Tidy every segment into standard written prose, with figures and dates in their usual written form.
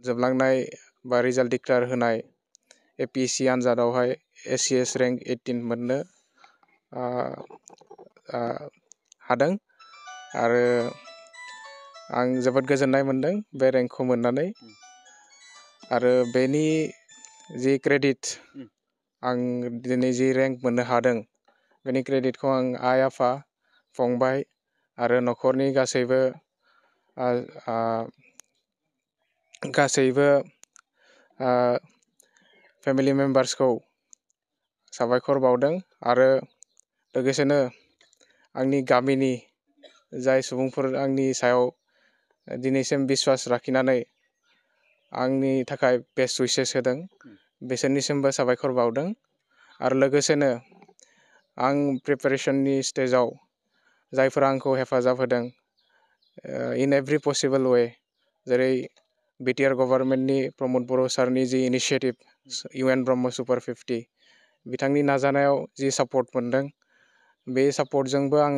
जोबलांनाय बा result declare होनाय APSC आनजादावहाय SCS rank 18 मोननो हादों आरो आं जोबोद गोजोननाय मोनदों बे रेंकखौ मोननानै आरो बेनि जि क्रेडिट आं दिनै जि रेंक मोननो हादों बेनि क्रेडिटखौ आं आइ आफा फंबाय आरो न'खरनि गासैबो फेमिलि मेम्बार्सखौ साबायखर बावदों आरो लोगोसेनो आंनि गामिनि जाय सुबुंफोर आंनि सायाव दिनैसिम बिश्वास लाखिनानै आंनि थाखाय बेस्ट उइसेस होदों बिसोरनिसिमबो साबायखर बावदों आरो लोगोसेनो आं प्रिपारेसननि स्टेजाव जायफोरा आंखौ हेफाजाब होदों इन एभ्रि पसिबल वे जेरै BTR गभर्नमेन्टनि प्रमद बर' सारनि जि इनिशिएटिभ UN ब्रह्म सुपार 50 बिथांनि नाजानायाव जि सापर्ट मोनदों बे सापर्टजोंबो आं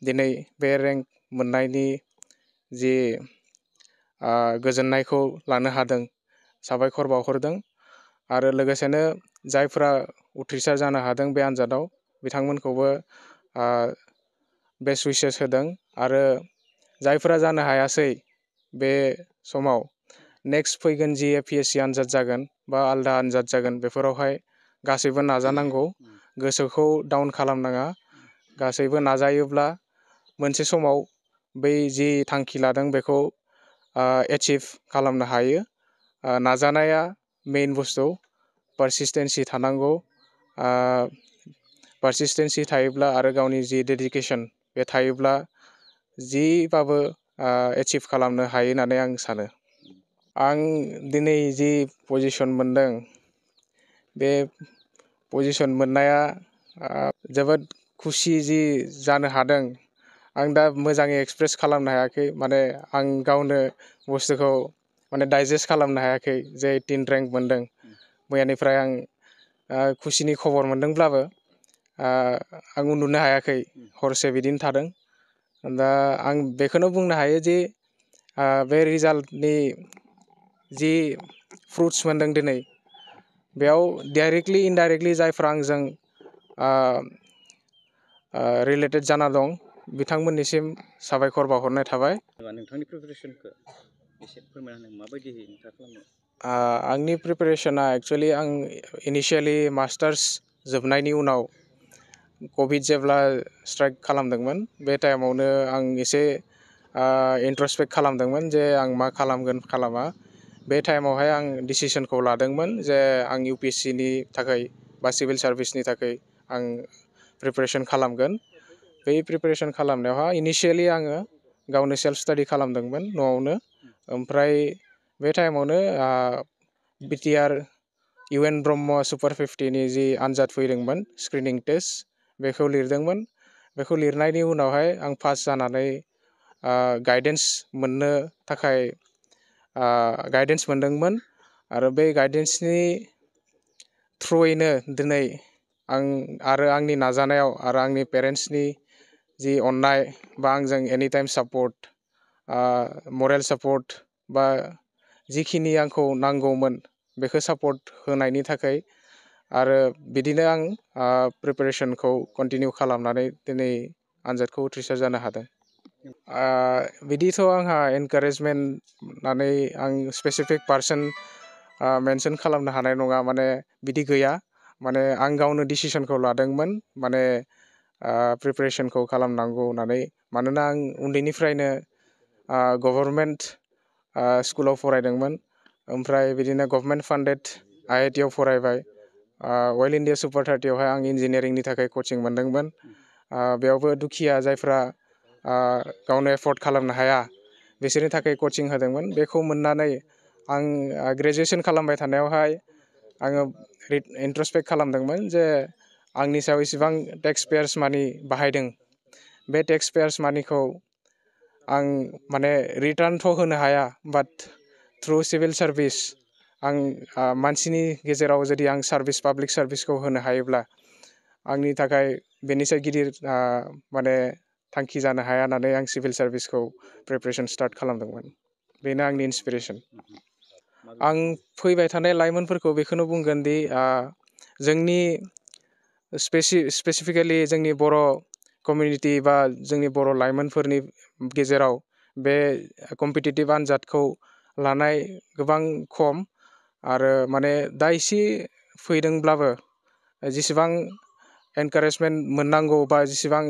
दिनै बे रेंक मोननायनि जि गोजोननायखौ लानो हादों साबायखर बावहरदों आरो लोगोसेनो जायफोरा उथ्रिसार जानो हादों बे आनजादाव बिथांमोनखौबो बेस्ट उइसेस होदों आरो जायफोरा जानो हायासै बे समाव नेक्स्ट फैगोन जि APSC आनजाद जागोन बा आलदा आनजाद जागोन बेफोरावहाय गासैबो नाजानांगौ गोसोखौ डाउन खालामनाङा गासैबो नाजायोब्ला मोनसे समाव बै जि थांखि लादों बेखौ एचिभ खालामनो हायो नाजानाया मेइन बुस्थु पारसिस्टेन्सि थानांगौ पारसिस्टेन्सि थायोब्ला आरो गावनि जि डेडिकेसन बे थायोब्ला जिबाबो एचिभ खालामनो हायो होननानै आं सानो आं दिनै जि पजिसन मोनदों बे पजिसन मोननाया जोबोद खुसि जि जानो हादों आं दा मोजाङै एक्सप्रेस खालामनो हायाखै माने आं गावनो बुस्थुखौ माने डाइजेस्ट खालामनो हायाखै जे 18 रेंक मोनदों मैयानिफ्राय आं खुसिनि खबर मोनदोंब्लाबो आं उन्दुनो हायाखै हरसे बिदिनो थादों दा आं बेखौनो बुंनो हायो जे बे रिजाल्टनि जि फ्रुट्स मोनदों दिनै बेयाव डाइरेक्टलि इनडाइरेक्टलि जायफ्रा आंजों रिलेटेड जाना दं बिथांमोननिसिम साबायखर बावहरनाय थाबाय नोंथांनि प्रिपारेसनखौ एसे फोरमायना होनो माबायदिहै नोंथाङा खालामो आंनि प्रिपारेसना एक्सुवेलि आं इनिशियेलि मास्टार्स जोबनायनि उनाव कभिड जेब्ला स्ट्राइक खालामदोंमोन बे टाइमावनो आं एसे इन्ट्रस्पेक्ट खालामदोंमोन जे आं मा खालामगोन खालामा बे टाइमावहाय आं डिसिसनखौ लादोंमोन जे आं UPSCनि थाखाय बा सिभिल सार्भिसनि थाखाय आं प्रिपारेसन खालामगोन बै प्रिपारेसन खालामनायावहाय इनिशियेलि आङो गावनो सेल्फ स्टाडि खालामदोंमोन न'आवनो ओमफ्राय बे टाइमावनो BTR UN ब्रह्म सुपार 50नि जि आनजाद फैदोंमोन स्क्रिनिं टेस्ट बेखौ लिरदोंमोन बेखौ लिरनायनि उनावहाय आं पास जानानै गाइडेन्स मोननो थाखाय गाइडेन्स मोनदोंमोन आरो बे गाइडेन्सनि थ्रुयैनो दिनै आं आरो आंनि नाजानायाव आरो आंनि पेरेन्ट्सनि जि अननाय बा आंजों एनिटाइम सापर्ट मरेल सापर्ट बा जिखिनि आंखौ नांगौमोन बेखौ सापर्ट होनायनि थाखाय आरो बिदिनो आं प्रिपारेसनखौ कन्टिनिउ खालामनानै दिनै आनजादखौ उथ्रिसार जानो हादों बिदिथ' आंहा एनकारेजमेन्ट होननानै आं स्पेसिफिक पार्सन मेनसन खालामनो हानाय नङा माने बिदि गैया माने आं गावनो डिसिसनखौ लादोंमोन माने प्रिपारेसनखौ खालामनांगौ होननानै मानोना आं उन्दैनिफ्रायनो गभर्नमेन्ट स्कुलाव फरायदोंमोन ओमफ्राय बिदिनो गभर्नमेन्ट फान्डेड IIT आव फरायबाय अइल इन्डिया सुपार 30आवहाय आं इन्जिनियारिंनि थाखाय कचिं मोनदोंमोन बेयावबो दुखिया जायफ्रा गावनो एफर्ड खालामनो हाया बिसोरनि थाखाय कचिं होदोंमोन बेखौ मोननानै आं ग्रेजुवेसन खालामबाय थानायावहाय आङो इन्ट्रस्पेक्ट खालामदोंमोन जे आंनि सायाव इसिबां टेक्स पेयार्स मानि बाहायदों बे टेक्स पेयार्स मानिखौ आं माने रिटार्नथ' होनो हाया बाट थ्रु सिभिल सार्भिस आं मानसिनि गेजेराव जुदि आं सार्भिस पाब्लिक सार्भिसखौ होनो हायोब्ला आंनि थाखाय बेनिसाय गिदिर माने थांखि जानो हाया होननानै आं सिभिल सार्भिसखौ प्रिपारेसन स्टार्ट खालामदोंमोन बेनो आंनि इन्सपिरेसन आं फैबाय थानाय लाइमोनफोरखौ बेखौनो बुंगोन दि जोंनि स्पेसिफिकेलि जोंनि बर' कमिउनिटि बा जोंनि बर' लाइमोनफोरनि गेजेराव बे कम्पिटिटिभ आनजादखौ लानाय गोबां खम आरो माने दा एसे फैदोंब्लाबो जेसेबां एनकारेजमेन्ट मोननांगौ बा जेसेबां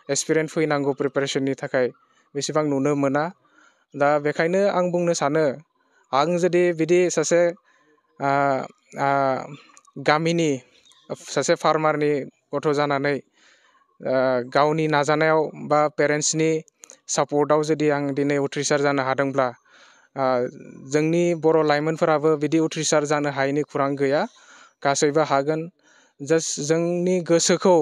एक्सपिरियेन्स फैनांगौ प्रिपारेसननि थाखाय बेसेबां नुनो मोना दा बेखायनो आं बुंनो सानो आं जुदि बिदि सासे गामिनि सासे फार्मारनि गथ' जानानै गावनि नाजानायाव बा पेरेन्टसनि सापर्टआव जुदि आं दिनै उथ्रिसार जानो हादोंब्ला जोंनि बर' लाइमोनफोराबो बिदि उथ्रिसार जानो हायैनि खुरां गैया गासैबो हागोन जास्ट जोंनि गोसोखौ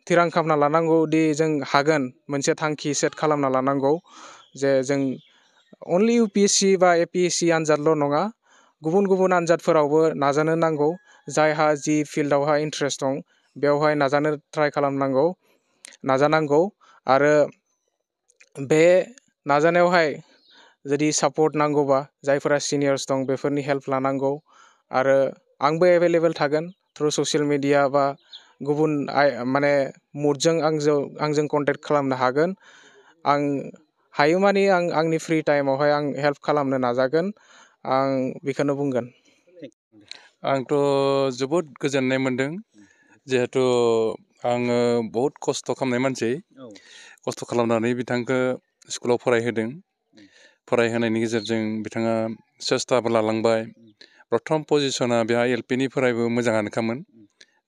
थिरां खालामना लानांगौ दि जों हागोन मोनसे थांखि सेट खालामना लानांगौ जे जों अनलि UPSC बा APSC आनजादल' नङा गुबुन गुबुन आनजादफोरावबो नाजानो नांगौ जायहा जि फिल्डआवहा इन्ट्रेस्ट दं बेवहाय नाजानो ट्राइ खालामनांगौ नाजानांगौ आरो बे नाजानायावहाय जुदि सापर्ट नांगौबा जायफोरा सिनियर्स दं बेफोरनि हेल्प लानांगौ आरो आंबो एभेलेबेल थागोन थ्रु ससियेल मिडिया बा गुबुन माने मुडजों आंजों कन्टेक्ट खालामनो हागोन आं हायोमानि आंनि फ्रि टाइमावहाय आं हेल्प खालामनो नाजागोन आं बेखौनो बुंगोन आंथ' जोबोद गोजोननाय मोन्दों जिहेथु आङो बहुद खस्थ' खालामनाय मानसि खस्थ' खालामनानै बिथांखौ स्कुलाव फरायहोदों फरायहोनायनि गेजेरजों बिथाङा सेस्थाबो लालांबाय प्रथम पजिशना बेहा LPनिफ्रायबो मोजाङानोखामोन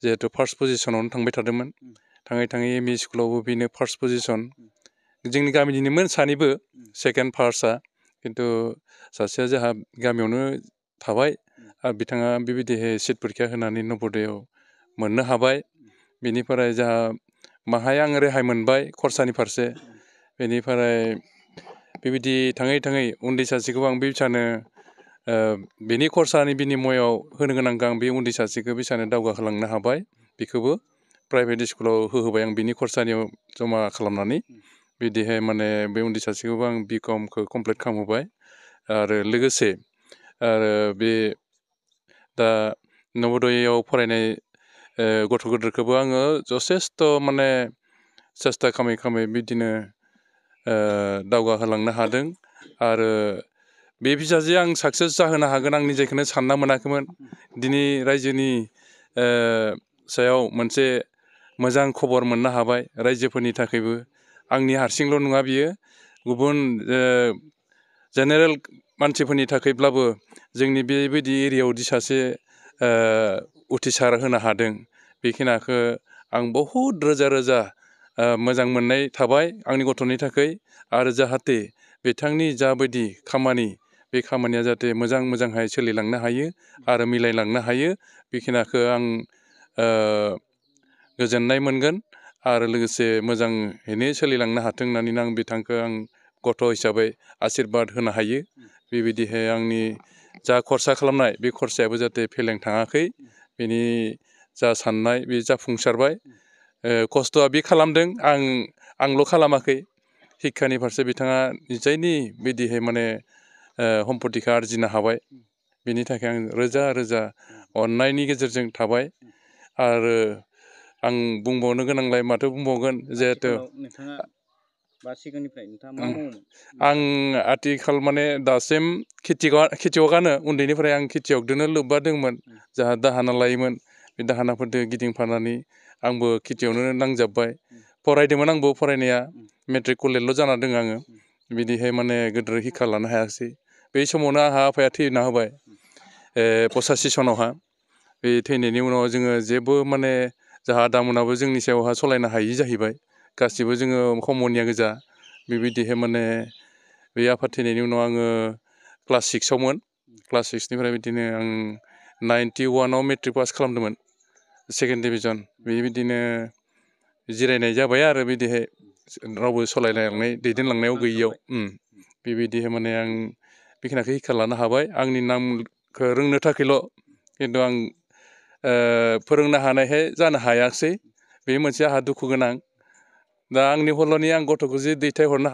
जिहेतु फार्स्ट पजिशनावनो थांबाय थादोंमोन थाङै थाङै ME स्कुलावबो बेनो फार्स्ट पजिशन जोंनि गामिनिमोन सानैबो सेकेन्ड फार्स्टआ खिन्थु सासेया जोंहा गामियावनो थाबाय आरो बिथाङा बेबायदिहाय सिट परिखा होनानै नवोदयाव मोननो हाबाय बेनिफ्राय जोंहा माहाय आं रेहाय मोनबाय खरसानि फारसे बेनिफ्राय बेबायदि थाङै थाङै उन्दै सासेखौ आं बेबायसानो बेनि खरसानि बिनिमयआव होनो गोनांखौ आं बे उन्दै सासेखौ बेसानो दावगाहोलांनो हाबाय बेखौबो प्राइभेट स्कुलाव होहोबाय आं बिनि खरसानियाव जमा खालामनानै बिदिहाय माने बे उन्दै सासेखौबो आं BComखौ कमप्लिट खालामहोबाय आरो लोगोसे आरो बे दा नवोदयाव फरायनाय गथ' गिदिरखौबो आङो जथेस्थ' माने सेस्था खालामै खालामै बिदिनो दावगाहोलांनो हादों आरो बे बिजाजे आं साक्सेस जाहोनो हागोन आं निजेखौनो सानना मोनाखैमोन दिनै रायजोनि सायाव मोनसे मोजां खबर मोननो हाबाय रायजोफोरनि थाखायबो आंनि हारसिंल' नङा बियो गुबुन जेनेरेल मानसिफोरनि थाखायब्लाबो जोंनि बेबायदि एरियायावदि सासे उथ्रिसार होनो हादों बेखिनिखौ आं बहुद रोजा रोजा मोजां मोननाय थाबाय आंनि गथ'नि थाखाय आरो जाहाथे बिथांनि जाबायदि खामानि बे खामानिया जाहाथे मोजां मोजांहाय सोलिलांनो हायो आरो मिलायलांनो हायो बेखिनिखौ आं गोजोननाय मोनगोन आरो लोगोसे मोजाङैनो सोलिलांनो हाथों होननानै आं बिथांखौ आं गथ' हिसाबै आसिरबाद होनो हायो बेबायदिहाय आंनि जा खरसा खालामनाय बे खरसायाबो जाहाथे फेलें थाङाखै बेनि जा साननाय बे जाफुंसारबाय खस्थ'आ बे खालामदों आंल' खालामाखै शिक्षानि फारसे बिथाङा निजायनि बिदिहाय माने सम्पतिखौ आरजिनो हाबाय बेनि थाखाय आं रोजा रोजा अननायनि गेजेरजों थाबाय आरो आं बुंबावनो गोनांलाय माथो बुंबावगोन जिहेथु आं आथिखाल माने दासिम खेथियगानो उन्दैनिफ्राय आं खेथियगदोनो लोब्बा दंमोन जाहा दाहोना लायोमोन बे दाहोनाफोरजों गिदिंफानानै आंबो खेथियावनो नांजाबबाय फरायदोंमोन आंबो फरायनाया मेट्रिक कलेजल' जाना दङ आङो बिदिहाय माने गोदोर हिक्खा लानो हायाखिसै बै समावनो आंहा आफाया थैना होबाय 85 सनावहा बे थैनायनि उनाव जोङो जेबो माने जाहा आदामोनाबो जोंनि सायावहा सलायनो हायि जाहैबाय गासिबो जोङो कमनिया गोजा बेबायदिहाय माने बे आफा थैनायनि उनाव आङो क्लास 6आवमोन क्लास 6निफ्राय बिदिनो आं 91आव मेट्रिक पास खालामदोंमोन सेकेन्ड डिभिजन बेबायदिनो जिरायनाय जाबाय आरो बिदिहाय रावबो सलायलांनाय दैदेनलांनायाव गैयियाव बेबायदिहाय माने आं बेखिनिखौ हिक्खा लानो हाबाय आंनि नामखौ रोंनो थाखायल' खिन्थु आं फोरोंनो हानायहाय जानो हायाखिसै बे मोनसे आंहा दुखु गोनां दा आंनि हल'नि आं गथ'खौ जे दैथायहरनो